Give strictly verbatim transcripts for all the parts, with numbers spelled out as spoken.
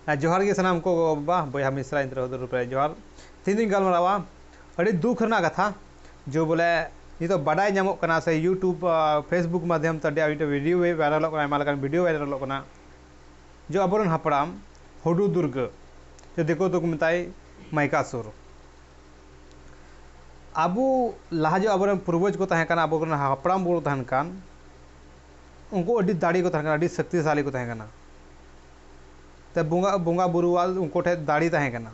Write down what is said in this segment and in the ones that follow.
ᱟᱨ ᱡᱚᱦᱟᱨ ᱜᱮ ᱥᱟᱱᱟᱢ ᱠᱚ ᱜᱚ-ᱵᱟᱵᱟ, ᱵᱚᱭᱦᱟ ᱢᱤᱥᱨᱟ, ᱮᱱᱛᱮ ᱨᱮᱦᱚᱸ ᱫᱩᱨᱩᱯ ᱨᱮ ᱡᱚᱦᱟᱨ᱾ ᱛᱮᱦᱮᱧ ᱫᱚᱧ ᱜᱟᱞᱢᱟᱨᱟᱣᱟ ᱟᱹᱰᱤ ᱫᱩᱠ ᱨᱮᱱᱟᱜ ᱠᱟᱛᱷᱟ, ᱡᱮ ᱵᱚᱞᱮ ᱱᱤᱛᱚᱜ ᱵᱟᱰᱟᱭ ᱧᱟᱢᱚᱜ ᱠᱟᱱᱟ ᱥᱮ YouTube, ᱟᱨ Facebook ᱢᱟᱫᱷᱭᱚᱢ ᱛᱮ ᱟᱹᱰᱤ ᱢᱤᱫᱴᱮᱱ video ᱵᱷᱟᱭᱨᱟᱞᱚᱜ ᱠᱟᱱᱟ, ᱟᱭᱢᱟ ᱞᱮᱠᱟᱱ video ᱵᱷᱟᱭᱨᱟᱞᱚᱜ ᱠᱟᱱᱟ, ᱡᱮ ᱟᱵᱚᱨᱮᱱ ᱦᱟᱯᱲᱟᱢ ᱦᱩᱰᱩ ᱫᱩᱨᱜᱟᱹ, ᱡᱮ ᱫᱤᱠᱩ ᱫᱚᱠᱚ ᱢᱮᱛᱟᱭ ᱢᱟᱭᱠᱟᱥᱩᱨ᱾ ᱟᱵᱚ ᱞᱟᱦᱟ ᱡᱚ ᱟᱵᱚᱨᱮᱱ ᱯᱩᱨᱵᱚᱡᱽ ᱠᱚ ᱛᱟᱦᱮᱸ ᱠᱟᱱᱟ, ᱟᱵᱚᱨᱮᱱ ᱦᱟᱯᱲᱟᱢ ᱵᱩᱲᱦᱤ ᱛᱟᱦᱮᱸ ᱠᱟᱱ, ᱩᱱᱠᱩ ᱟᱹᱰᱤ ᱫᱟᱲᱮ ᱠᱚ ᱛᱟᱦᱮᱸ ᱠᱟᱱᱟ, ᱟᱹᱰᱤ ᱥᱚᱠᱛᱤᱥᱟᱞᱤ ᱠᱚ ᱛᱟᱦᱮᱸ ᱠᱟᱱᱟ᱾ ᱛᱮ ᱵᱚᱸᱜᱟ, ᱵᱚᱸᱜᱟ ᱵᱩᱨᱩᱣᱟᱜ ᱩᱱᱠᱩ ᱴᱷᱮᱱ ᱫᱟᱲᱮ ᱛᱟᱦᱮᱸ ᱠᱟᱱᱟ᱾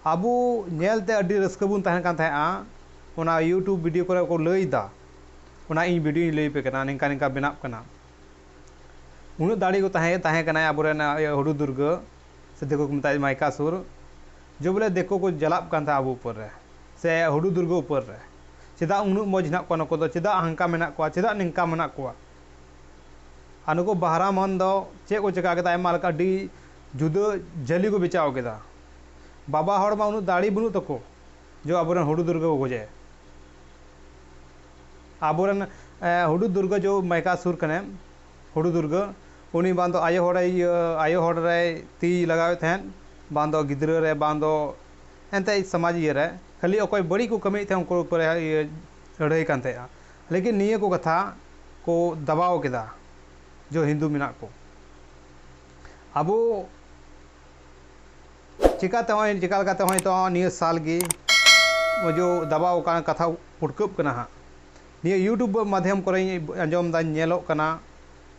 ᱟᱵᱚ ᱧᱮᱞᱛᱮ ᱟᱹᱰᱤ ᱨᱟᱹᱥᱠᱟᱹ ᱵᱚᱱ ᱛᱟᱦᱮᱸ ᱠᱟᱱ ᱛᱟᱦᱮᱸᱜᱼᱟ, ᱚᱱᱟ YouTube video ᱠᱚᱨᱮ ᱠᱚ ᱞᱟᱹᱭᱫᱟ, ᱚᱱᱟ ᱤᱧ videoᱧ ᱞᱟᱹᱭ ᱟᱯᱮ ᱠᱟᱱᱟ, ᱱᱤᱝᱠᱟ ᱱᱤᱝᱠᱟ ᱵᱮᱱᱟᱜ ᱠᱟᱱᱟ᱾ ᱩᱱᱟᱹᱜ ᱫᱟᱲᱮ ᱠᱚ ᱛᱟᱦᱮᱸ, ᱛᱟᱦᱮᱸ ᱠᱟᱱᱟᱭ ᱟᱵᱚᱨᱮᱱ, ᱤᱭᱟᱹ, ᱦᱩᱰᱩ ᱫᱩᱨᱜᱟᱹ, ᱥᱮ ᱫᱤᱠᱩ ᱠᱚ ᱢᱮᱛᱟᱭ ᱢᱟᱭᱠᱟᱥᱩᱨ, ᱡᱮ ᱵᱚᱞᱮ ᱫᱤᱠᱩ ᱠᱚ ᱡᱟᱞᱟᱜ ᱠᱟᱱ ᱛᱟᱦᱮᱸᱫ ᱟᱵᱚ ᱩᱯᱚᱨ ᱨᱮ, ᱥᱮ ᱦᱩᱰᱩ ᱫᱩᱨᱜᱟᱹ ᱩᱯᱚᱨ ᱨᱮ᱾ ᱪᱮᱫᱟᱜ ᱩᱱᱟᱹᱜ ᱢᱚᱡᱽ ᱦᱮᱱᱟᱜ ᱠᱚᱣᱟ ᱱᱩᱠᱩ ᱫᱚ, ᱪᱮᱫᱟᱜ ᱦᱟᱝᱠᱟ ᱢᱮᱱᱟᱜ ᱠᱚᱣᱟ, ᱪᱮᱫᱟᱜ ᱱᱤᱝᱠᱟ ᱢᱮᱱᱟᱜ ᱠᱚᱣᱟ? ᱟᱨ ᱱᱩᱠᱩ ᱵᱟᱦᱨᱟᱢᱚᱱ ᱫᱚ ᱪᱮᱫ ᱠᱚ ᱪᱮᱠᱟ ᱠᱮᱫᱟ? ᱟᱭᱢᱟ ᱞᱮᱠᱟ ᱟᱹᱰᱤ ᱡᱩᱫᱟᱹ ᱡᱷᱟᱹᱞᱤ ᱠᱚ ᱵᱮᱪᱟᱣ ᱠᱮᱫᱟ᱾ ᱵᱟᱵᱟ ᱦᱚᱲ ᱢᱟ ᱩᱱᱟᱹᱜ ᱫᱟᱲᱮ ᱵᱟᱹᱱᱩᱜ ᱛᱟᱠᱚ, ᱡᱮ ᱟᱵᱚᱨᱮᱱ ᱦᱩᱰᱩ ᱫᱩᱨᱜᱟᱹ ᱠᱚ ᱜᱚᱡᱮ᱾ ᱟᱵᱚᱨᱮᱱ, ᱮ, ᱦᱩᱰᱩ ᱫᱩᱨᱜᱟᱹ ᱡᱚ ᱢᱟᱭᱠᱟᱥᱩᱨ ᱠᱟᱱᱮ, ᱦᱩᱰᱩ ᱫᱩᱨᱜᱟᱹ, ᱩᱱᱤ ᱵᱟᱝ ᱫᱚ ᱟᱭᱳ ᱦᱚᱲ ᱨᱮ, ᱤᱭᱟᱹ, ᱟᱭᱳ ᱦᱚᱲ ᱨᱮᱭ ᱛᱤ ᱞᱟᱜᱟᱣᱮᱫ ᱛᱟᱦᱮᱸᱫ, ᱵᱟᱝ ᱫᱚ ᱜᱤᱫᱽᱨᱟᱹ ᱨᱮ, ᱵᱟᱝ ᱫᱚ ᱮᱱᱛᱮ ᱥᱚᱢᱟᱡᱽ ᱤᱭᱟᱹ ᱨᱮ, ᱠᱷᱟᱹᱞᱤ ᱚᱠᱚᱭ ᱵᱟᱹᱲᱤᱡ ᱠᱚ ᱠᱟᱹᱢᱤᱭᱮᱫ ᱛᱟᱦᱮᱸᱫ ᱩᱱᱠᱩ ᱩᱯᱚᱨᱮ, ᱤᱭᱟᱹ, ᱞᱟᱹᱲᱦᱟᱹᱭ ᱠᱟᱱ ᱛᱟᱦᱮᱸᱫᱼᱟ᱾ ᱞᱮᱠᱤᱱ ᱱᱤᱭᱟᱹ ᱠᱚ ᱠᱟᱛᱷᱟ ᱠᱚ ᱫᱟᱵᱟᱣ ᱠᱮᱫᱟ, ᱡᱚ ᱦᱤᱱᱫᱩ ᱢᱮᱱᱟᱜ ᱠᱚ᱾ ᱟᱵᱚ ᱪᱤᱠᱟᱹᱛᱮ ᱦᱚᱸᱜᱼᱚᱭ, ᱪᱤᱠᱟ ᱞᱮᱠᱟᱛᱮ ᱦᱚᱸᱜᱼᱚᱭ ᱛᱚ ᱱᱤᱭᱟᱹ ᱥᱟᱞ ᱜᱮ ᱚᱡᱚ ᱫᱟᱵᱟᱣ ᱟᱠᱟᱱ ᱠᱟᱛᱷᱟ ᱯᱩᱴᱠᱟᱹᱜ ᱠᱟᱱᱟ ᱦᱟᱸᱜ᱾ ᱱᱤᱭᱟᱹ YouTube ᱢᱟᱫᱷᱭᱚᱢ ᱠᱚᱨᱮᱧ ᱟᱸᱡᱚᱢ ᱫᱟ, ᱧᱮᱞᱚᱜ ᱠᱟᱱᱟ,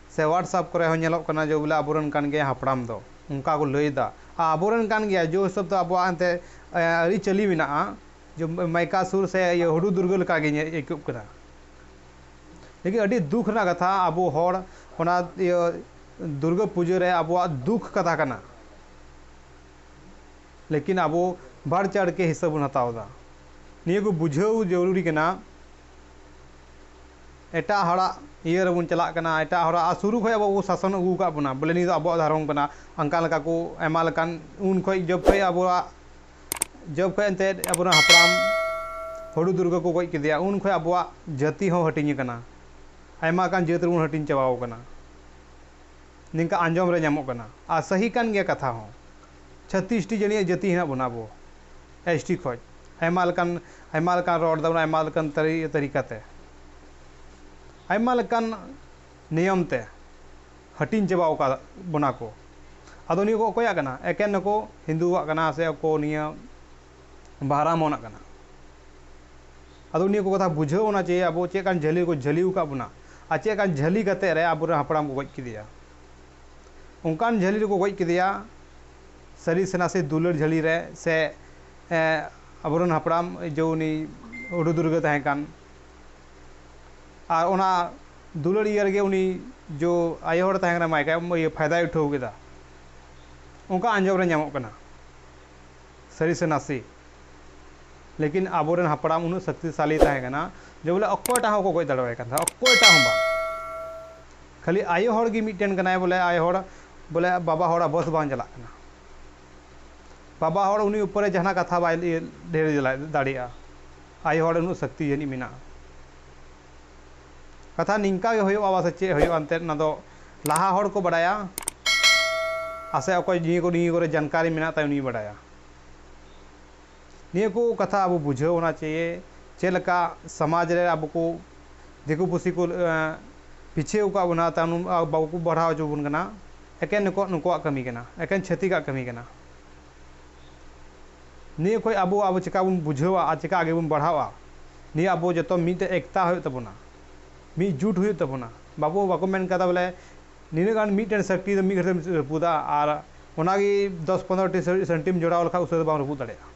ᱥᱮ WhatsApp ᱠᱚᱨᱮ ᱦᱚᱸ ᱧᱮᱞᱚᱜ ᱠᱟᱱᱟ ᱡᱮ ᱵᱚᱞᱮ ᱟᱵᱚᱨᱮᱱ ᱠᱟᱱ ᱜᱮᱭᱟ ᱦᱟᱯᱲᱟᱢ ᱫᱚ, ᱚᱱᱠᱟ ᱠᱚ ᱞᱟᱹᱭ ᱫᱟ᱾ ᱟᱨ ᱟᱵᱚᱨᱮᱱ ᱠᱟᱱ ᱜᱮᱭᱟ, ᱡᱮ ᱦᱤᱥᱟᱹᱵ ᱛᱮ ᱟᱵᱚᱣᱟᱜ ᱮᱱᱛᱮ, ᱮ, ᱟᱹᱨᱤᱪᱟᱹᱞᱤ ᱢᱮᱱᱟᱜᱼᱟ, ᱡᱮ ᱢᱟᱭᱠᱟᱥᱩᱨ ᱥᱮ ᱤᱭᱟᱹ ᱦᱩᱰᱩ ᱫᱩᱨᱜᱟᱹ ᱞᱮᱠᱟ ᱜᱮ ᱧᱮ-, ᱟᱹᱭᱠᱟᱹᱜ ᱠᱟᱱᱟ᱾ ᱞᱮᱠᱤᱱ ᱟᱹᱰᱤ ᱫᱩᱠ ᱨᱮᱱᱟᱜ ᱠᱟᱛᱷᱟ, ᱟᱵᱚ ᱦᱚᱲ ᱚᱱᱟ ᱤᱭᱟᱹ ᱫᱩᱨᱜᱟᱹ ᱯᱩᱡᱟᱹ ᱨᱮ ᱟᱵᱚᱣᱟᱜ ᱫᱩᱠ ᱠᱟᱛᱷᱟ ᱠᱟᱱᱟ, ᱞᱮᱠᱤᱱ ᱟᱵᱚ ᱵᱟᱲ ᱪᱟᱲ ᱠᱮ ᱦᱤᱥᱟᱹᱵ ᱵᱚᱱ ᱦᱟᱛᱟᱣ ᱮᱫᱟ᱾ ᱱᱤᱭᱟᱹ ᱠᱚ ᱵᱩᱡᱷᱟᱹᱣ ᱡᱟᱹᱨᱩᱨᱤ ᱠᱟᱱᱟ᱾ ᱮᱴᱟᱜ ᱦᱚᱲᱟᱜ ᱤᱭᱟᱹ ᱨᱮᱵᱚᱱ ᱪᱟᱞᱟᱜ ᱠᱟᱱᱟ, ᱮᱴᱟᱜ ᱦᱚᱲᱟᱜ, ᱟᱨ ᱥᱩᱨᱩ ᱠᱷᱚᱱ ᱟᱵᱚ ᱠᱚ ᱥᱟᱥᱚᱱ ᱟᱹᱜᱩ ᱟᱠᱟᱫ ᱵᱚᱱᱟ, ᱵᱚᱞᱮ ᱱᱤᱭᱟᱹ ᱫᱚ ᱟᱵᱚᱣᱟᱜ ᱫᱷᱚᱨᱚᱢ ᱠᱟᱱᱟ᱾ ᱚᱱᱠᱟ ᱞᱮᱠᱟ ᱠᱚ ᱟᱭᱢᱟ ᱞᱮᱠᱟᱱ, ᱩᱱ ᱠᱷᱚᱱ ᱡᱚᱵ ᱠᱷᱚᱱ ᱟᱵᱚᱣᱟᱜ, ᱡᱚᱵ ᱠᱷᱚᱱ ᱮᱱᱛᱮᱫ ᱟᱵᱚᱨᱮᱱ ᱦᱟᱯᱲᱟᱢ ᱦᱩᱰᱩ ᱫᱩᱨᱜᱟᱹ ᱠᱚ ᱜᱚᱡ ᱠᱮᱫᱮᱭᱟ, ᱩᱱ ᱠᱷᱚᱱ ᱟᱵᱚᱣᱟᱜ ᱡᱟᱹᱛᱤ ᱦᱚᱸ ᱦᱟᱹᱴᱤᱧ ᱟᱠᱟᱱᱟ, ᱟᱭᱢᱟ ᱞᱮᱠᱟᱱ ᱡᱟᱹᱛ ᱨᱮᱵᱚᱱ ᱦᱟᱹᱴᱤᱧ ᱪᱟᱵᱟᱣ ᱟᱠᱟᱱᱟ᱾ ᱱᱤᱝᱠᱟ ᱟᱸᱡᱚᱢ ᱨᱮ ᱧᱟᱢᱚᱜ ᱠᱟᱱᱟ᱾ ᱟᱨ ᱥᱟᱹᱦᱤ ᱠᱟᱱ ᱜᱮᱭᱟ ᱠᱟᱛᱷᱟ ᱦᱚᱸ᱾ ᱪᱷᱟᱛᱤᱥᱴᱤ ᱡᱟᱹᱱᱤᱡ ᱡᱟᱹᱛᱤ ᱦᱮᱱᱟᱜ ᱵᱚᱱᱟ ᱟᱵᱚ, ᱮᱥᱴᱤ ᱠᱷᱚᱡ᱾ ᱟᱭᱢᱟ ᱞᱮᱠᱟᱱ, ᱟᱭᱢᱟ ᱞᱮᱠᱟᱱ ᱨᱚᱲ ᱫᱟᱵᱚᱱ, ᱟᱭᱢᱟ ᱞᱮᱠᱟᱱ ᱛᱟᱹᱨᱤ-, ᱛᱟᱹᱨᱤᱠᱟ ᱛᱮ, ᱟᱭᱢᱟ ᱞᱮᱠᱟᱱ ᱱᱤᱭᱚᱢ ᱛᱮ ᱦᱟᱹᱴᱤᱧ ᱪᱟᱵᱟᱣ ᱟᱠᱟᱫ ᱵᱚᱱᱟ ᱠᱚ᱾ ᱟᱫᱚ ᱱᱤᱭᱟᱹ ᱠᱚ ᱚᱠᱚᱭᱟᱜ ᱠᱟᱱᱟ? ᱮᱠᱮᱱ ᱱᱩᱠᱩ ᱦᱤᱱᱫᱩᱣᱟᱜ ᱠᱟᱱᱟ ᱥᱮ ᱠᱚ ᱱᱤᱭᱟᱹ ᱵᱟᱦᱨᱟᱢᱚᱱᱟᱜ ᱠᱟᱱᱟ? ᱟᱫᱚ ᱱᱤᱭᱟᱹ ᱠᱚ ᱠᱟᱛᱷᱟ ᱵᱩᱡᱷᱟᱹᱣ ᱚᱱᱟ ᱡᱮ ᱟᱵᱚ ᱪᱮᱫ ᱠᱟᱱ ᱡᱷᱟᱹᱞᱤ ᱠᱚ ᱡᱷᱟᱹᱞᱤ ᱟᱠᱟᱫ ᱵᱚᱱᱟ ᱟᱨ ᱪᱮᱫ ᱠᱟᱱ ᱡᱷᱟᱹᱞᱤ ᱠᱟᱛᱮ ᱨᱮ ᱟᱵᱚᱨᱮᱱ ᱦᱟᱯᱲᱟᱢ ᱠᱚ ᱜᱚᱡ ᱠᱮᱫᱮᱭᱟ᱾ ᱚᱱᱠᱟᱱ ᱡᱷᱟᱹᱞᱤ ᱨᱮᱠᱚ ᱜᱚᱡ ᱠᱮᱫᱮᱭᱟ, ᱥᱟᱹᱨᱤ ᱥᱮ ᱱᱟᱥᱮ ᱫᱩᱞᱟᱹᱲ ᱡᱷᱟᱹᱞᱤ ᱨᱮ, ᱥᱮ, ᱮ, ᱟᱵᱚᱨᱮᱱ ᱦᱟᱯᱲᱟᱢ ᱡᱮ ᱩᱱᱤ ᱦᱩᱲᱩ ᱫᱩᱨᱜᱟᱹ ᱛᱟᱦᱮᱸ ᱠᱟᱱ, ᱟᱨ ᱚᱱᱟ ᱫᱩᱞᱟᱹᱲ ᱤᱭᱟᱹ ᱨᱮᱜᱮ ᱩᱱᱤ ᱡᱚ ᱟᱭᱳ ᱦᱚᱲ ᱛᱟᱦᱮᱸ ᱠᱟᱱᱟ ᱢᱟᱭᱠᱟ, ᱤᱭᱟᱹ ᱯᱷᱟᱭᱫᱟᱭ ᱩᱴᱷᱟᱹᱣ ᱠᱮᱫᱟ, ᱚᱱᱠᱟ ᱟᱸᱡᱚᱢ ᱨᱮ ᱧᱟᱢᱚᱜ ᱠᱟᱱᱟ᱾ ᱥᱟᱹᱨᱤ ᱥᱮ ᱱᱟᱥᱮ? ᱞᱮᱠᱤᱱ ᱟᱵᱚᱨᱮᱱ ᱦᱟᱯᱲᱟᱢ ᱩᱱᱟᱹᱜ ᱥᱚᱠᱛᱤᱥᱟᱞᱤ ᱛᱟᱦᱮᱸ ᱠᱟᱱᱟ ᱡᱮ ᱵᱚᱞᱮ ᱚᱠᱚᱭᱴᱟᱜ ᱦᱚᱸ ᱵᱟᱠᱚ ᱜᱚᱡ ᱫᱟᱲᱮᱣᱟᱭ ᱠᱟᱱ ᱛᱟᱦᱮᱸᱫ, ᱚᱠᱚᱭᱴᱟᱜ ᱦᱚᱸ ᱵᱟᱝ᱾ ᱠᱷᱟᱹᱞᱤ ᱟᱭᱳ ᱦᱚᱲ ᱜᱮ ᱢᱤᱫᱴᱮᱱ ᱠᱟᱱᱟᱭ ᱵᱚᱞᱮ, ᱟᱭᱳ ᱦᱚᱲ ᱵᱚᱞᱮ ᱵᱟᱵᱟ ᱦᱚᱲᱟᱜ ᱵᱚᱥ ᱵᱟᱝ ᱪᱟᱞᱟᱜ ᱠᱟᱱᱟ᱾ ᱵᱟᱵᱟ ᱦᱚᱲ ᱩᱱᱤ ᱩᱯᱚᱨᱮ ᱡᱟᱦᱟᱱᱟᱜ ᱠᱟᱛᱷᱟ ᱵᱟᱭ ᱞᱟᱹᱭ ᱰᱷᱮᱨ ᱫᱟᱲᱮᱭᱟᱜᱼᱟ᱾ ᱟᱭᱳ ᱦᱚᱲ ᱩᱱᱟᱹᱜ ᱥᱚᱠᱛᱤ ᱡᱟᱹᱱᱤᱡ ᱢᱮᱱᱟᱜᱼᱟ᱾ ᱠᱟᱛᱷᱟ ᱱᱤᱝᱠᱟ ᱜᱮ ᱦᱩᱭᱩᱜᱼᱟ, ᱵᱟ ᱥᱮ ᱪᱮᱫ ᱦᱩᱭᱩᱜᱼᱟ ᱮᱱᱛᱮᱫ, ᱚᱱᱟ ᱫᱚ ᱞᱟᱦᱟ ᱦᱚᱲ ᱠᱚ ᱵᱟᱰᱟᱭᱟ, ᱟᱨ ᱥᱮ ᱚᱠᱚᱭ ᱱᱤᱭᱟᱹ ᱠᱚ, ᱱᱤᱭᱟᱹ ᱠᱚᱨᱮ ᱡᱟᱱᱠᱟᱨᱤ ᱢᱮᱱᱟᱜ ᱛᱟᱭ, ᱩᱱᱤᱭ ᱵᱟᱰᱟᱭᱟ᱾ ᱱᱤᱭᱟᱹ ᱠᱚ ᱠᱟᱛᱷᱟ ᱟᱵᱚ ᱵᱩᱡᱷᱟᱹᱣ ᱚᱱᱟ ᱪᱟᱦᱤᱭᱮ, ᱪᱮᱫ ᱞᱮᱠᱟ ᱥᱚᱢᱟᱡᱽ ᱨᱮ ᱟᱵᱚ ᱠᱚ ᱫᱤᱠᱩ ᱯᱩᱥᱤ ᱠᱚ, ᱮᱸ, ᱯᱤᱪᱷᱟᱹᱣ ᱟᱠᱟᱫ ᱵᱚᱱᱟ, ᱛᱟᱭᱱᱚᱢ, ᱟ, ᱵᱟᱠᱚ ᱵᱟᱲᱦᱟᱣ ᱦᱚᱪᱚ ᱵᱚᱱ ᱠᱟᱱᱟ, ᱮᱠᱮᱱ ᱱᱩᱠᱩ-, ᱱᱩᱠᱩᱣᱟᱜ ᱠᱟᱹᱢᱤ ᱠᱟᱱᱟ, ᱮᱠᱮᱱ ᱪᱷᱟᱹᱛᱤᱠᱟᱜ ᱠᱟᱹᱢᱤ ᱠᱟᱱᱟ᱾ ᱱᱤᱭᱟᱹ ᱠᱷᱚᱱ ᱟᱵᱚ, ᱟᱵᱚ ᱪᱮᱠᱟ ᱵᱚᱱ ᱵᱩᱡᱷᱟᱹᱣᱟ ᱟᱨ ᱪᱮᱠᱟ ᱟᱜᱮ ᱵᱚᱱ ᱵᱟᱲᱦᱟᱣᱟ, ᱱᱤᱭᱟᱹ ᱟᱵᱚ ᱡᱚᱛᱚ ᱢᱤᱫᱴᱮᱡ ᱮᱠᱛᱟ ᱦᱩᱭᱩᱜ ᱛᱟᱵᱚᱱᱟ, ᱢᱤᱫ ᱡᱩᱴ ᱦᱩᱭᱩᱜ ᱛᱟᱵᱚᱱᱟ᱾ ᱵᱟᱵᱚ, ᱵᱟᱠᱚ ᱢᱮᱱ ᱠᱟᱫᱟ ᱵᱚᱞᱮ ᱱᱤᱱᱟᱹᱜ ᱜᱟᱱ ᱢᱤᱫᱴᱮᱱ ᱥᱟᱹᱠᱲᱤ ᱫᱚ ᱢᱤᱫ ᱜᱷᱟᱹᱲᱤᱡ ᱛᱮᱢ ᱨᱟᱹᱯᱩᱫᱟ, ᱟᱨ ᱚᱱᱟᱜᱮ ᱫᱚᱥ ᱯᱚᱱᱨᱚ ᱴᱤ ᱥᱟᱹ-, ᱥᱟᱹᱱᱴᱤᱢ ᱡᱚᱲᱟᱣ ᱞᱮᱠᱷᱟᱱ ᱩᱥᱟᱹᱨᱟ ᱫᱚ ᱵᱟᱢ ᱨᱟᱹᱯᱩᱫ ᱫᱟᱲᱮᱭᱟᱜᱼᱟ᱾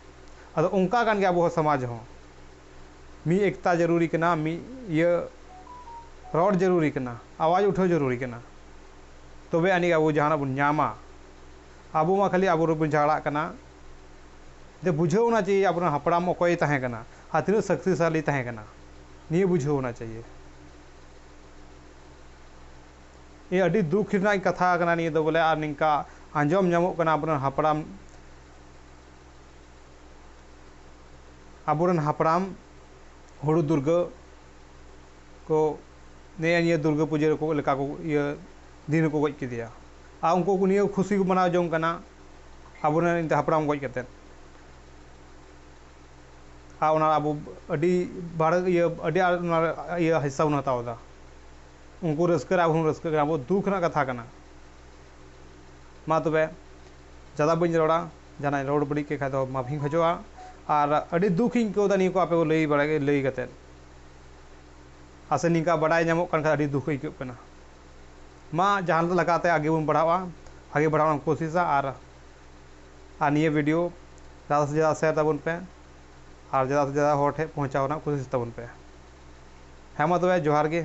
ᱟᱫᱚ ᱚᱱᱠᱟ ᱠᱟᱱ ᱜᱮᱭᱟ ᱟᱵᱚ ᱦᱚᱸ ᱥᱚᱢᱟᱡᱽ ᱦᱚᱸ, ᱢᱤᱫ ᱮᱠᱛᱟ ᱡᱟᱹᱨᱩᱨᱤ ᱠᱟᱱᱟ, ᱢᱤᱫ ᱤᱭᱟᱹ ᱨᱚᱲ ᱡᱟᱹᱨᱩᱨᱤ ᱠᱟᱱᱟ, ᱟᱣᱟᱡᱽ ᱩᱴᱷᱟᱹᱣ ᱡᱟᱹᱨᱩᱨᱤ ᱠᱟᱱᱟ, ᱛᱚᱵᱮ ᱟᱹᱱᱤᱡ ᱟᱵᱚ ᱡᱟᱦᱟᱱᱟᱜ ᱵᱚᱱ ᱧᱟᱢᱟ᱾ ᱟᱵᱚ ᱢᱟ ᱠᱷᱟᱹᱞᱤ ᱟᱵᱚ ᱨᱮᱵᱚᱱ ᱡᱷᱟᱜᱽᱲᱟᱜ ᱠᱟᱱᱟ᱾ ᱡᱮ ᱵᱩᱡᱷᱟᱹᱣ ᱚᱱᱟ ᱪᱟᱦᱤᱭᱮ ᱟᱵᱚᱨᱮᱱ ᱦᱟᱯᱲᱟᱢ ᱚᱠᱚᱭᱮ ᱛᱟᱦᱮᱸ ᱠᱟᱱᱟ ᱟᱨ ᱛᱤᱱᱟᱹᱜ ᱥᱚᱠᱛᱤᱥᱟᱞᱤ ᱛᱟᱦᱮᱸ ᱠᱟᱱᱟ, ᱱᱤᱭᱟᱹ ᱵᱩᱡᱷᱟᱹᱣ ᱚᱱᱟ ᱪᱟᱦᱤᱭᱮ᱾ ᱱᱤᱭᱟᱹ ᱟᱹᱰᱤ ᱫᱩᱠ ᱨᱮᱱᱟᱜ ᱠᱟᱛᱷᱟ ᱠᱟᱱᱟ ᱱᱤᱭᱟᱹ ᱫᱚ ᱵᱚᱞᱮ, ᱟᱨ ᱱᱤᱝᱠᱟ ᱟᱸᱡᱚᱢ ᱧᱟᱢᱚᱜ ᱠᱟᱱᱟ ᱟᱵᱚᱨᱮᱱ ᱦᱟᱯᱲᱟᱢ, ᱟᱵᱚᱨᱮᱱ ᱦᱟᱯᱲᱟᱢ ᱦᱩᱲᱩ ᱫᱩᱨᱜᱟᱹ ᱠᱚ, ᱱᱤᱭᱟᱹ, ᱱᱤᱭᱟᱹ ᱫᱩᱨᱜᱟᱹ ᱯᱩᱡᱟᱹ ᱨᱮᱠᱚ ᱞᱮᱠᱟ ᱠᱚ ᱤᱭᱟᱹ ᱫᱤᱱ ᱨᱮᱠᱚ ᱜᱚᱡ ᱠᱮᱫᱮᱭᱟ᱾ ᱟᱨ ᱩᱱᱠᱩ ᱠᱚ ᱱᱤᱭᱟᱹ ᱠᱷᱩᱥᱤ ᱠᱚ ᱢᱟᱱᱟᱣ ᱡᱚᱝ ᱠᱟᱱᱟ ᱟᱵᱚᱨᱮᱱ ᱦᱟᱯᱲᱟᱢ ᱜᱚᱡ ᱠᱟᱛᱮᱫ᱾ ᱟᱨ ᱚᱱᱟ ᱟᱵᱚ ᱟᱹᱰᱤ ᱵᱟᱲ ᱤᱭᱟᱹ ᱟᱹᱰᱤ ᱟᱸᱴ ᱚᱱᱟ ᱤᱭᱟᱹ ᱦᱤᱥᱥᱟ ᱵᱚᱱ ᱦᱟᱛᱟᱣ ᱮᱫᱟ᱾ ᱩᱱᱠᱩ ᱨᱟᱹᱥᱠᱟᱹ ᱨᱮ ᱟᱵᱚ ᱦᱚᱸ ᱨᱟᱹᱥᱠᱟᱹ ᱠᱟᱱᱟ, ᱟᱵᱚ ᱫᱩᱠ ᱨᱮᱱᱟᱜ ᱠᱟᱛᱷᱟ ᱠᱟᱱᱟ᱾ ᱢᱟ ᱛᱚᱵᱮ, ᱡᱟᱫᱟ ᱵᱟᱹᱧ ᱨᱚᱲᱟ, ᱡᱟᱦᱟᱱᱟᱜ ᱨᱚᱲ ᱵᱟᱹᱲᱤᱡ ᱠᱮᱫ ᱠᱷᱟᱡ ᱫᱚ ᱢᱟᱯ ᱤᱧ ᱠᱷᱚᱡᱚᱜᱼᱟ᱾ ᱟᱨ ᱟᱹᱰᱤ ᱫᱩᱠ ᱤᱧ ᱟᱹᱭᱠᱟᱹᱣ ᱮᱫᱟ ᱱᱤᱭᱟᱹ ᱠᱚ ᱟᱯᱮ ᱠᱚ ᱞᱟᱹᱭ ᱵᱟᱲᱟ ᱞᱟᱹᱭ ᱠᱟᱛᱮᱫ᱾ ᱟᱨ ᱥᱮ ᱱᱤᱝᱠᱟ ᱵᱟᱰᱟᱭ ᱧᱟᱢᱚᱜ ᱠᱟᱱ ᱠᱷᱟᱡ ᱟᱹᱰᱤ ᱫᱩᱠ ᱟᱹᱭᱠᱟᱹᱜ ᱠᱟᱱᱟ᱾ ᱢᱟ ᱡᱟᱦᱟᱸ ᱞᱮᱠᱟᱛᱮ ᱟᱜᱮ ᱵᱚᱱ ᱵᱟᱲᱦᱟᱜᱼᱟ, ᱟᱜᱮ ᱵᱟᱲᱦᱟᱣ ᱨᱮᱱᱟᱜ ᱠᱳᱥᱤᱥᱟ᱾ ᱟᱨ, ᱟᱨ ᱱᱤᱭᱟᱹ ᱵᱷᱤᱰᱤᱭᱳ ᱡᱟᱫᱟ ᱥᱮ ᱡᱟᱫᱟ ᱥᱮᱭᱟᱨ ᱛᱟᱵᱚᱱ ᱯᱮ, ᱟᱨ ᱡᱟᱫᱟ ᱥᱮ ᱡᱟᱫᱟ ᱦᱚᱲ ᱴᱷᱮᱱ ᱯᱳᱣᱪᱷᱟᱣ ᱨᱮᱱᱟᱜ ᱠᱳᱥᱤᱥ ᱛᱟᱵᱚᱱ ᱯᱮ᱾ ᱦᱮᱸ ᱢᱟ ᱛᱚᱵᱮ, ᱡᱚᱦᱟᱨ ᱜᱮ᱾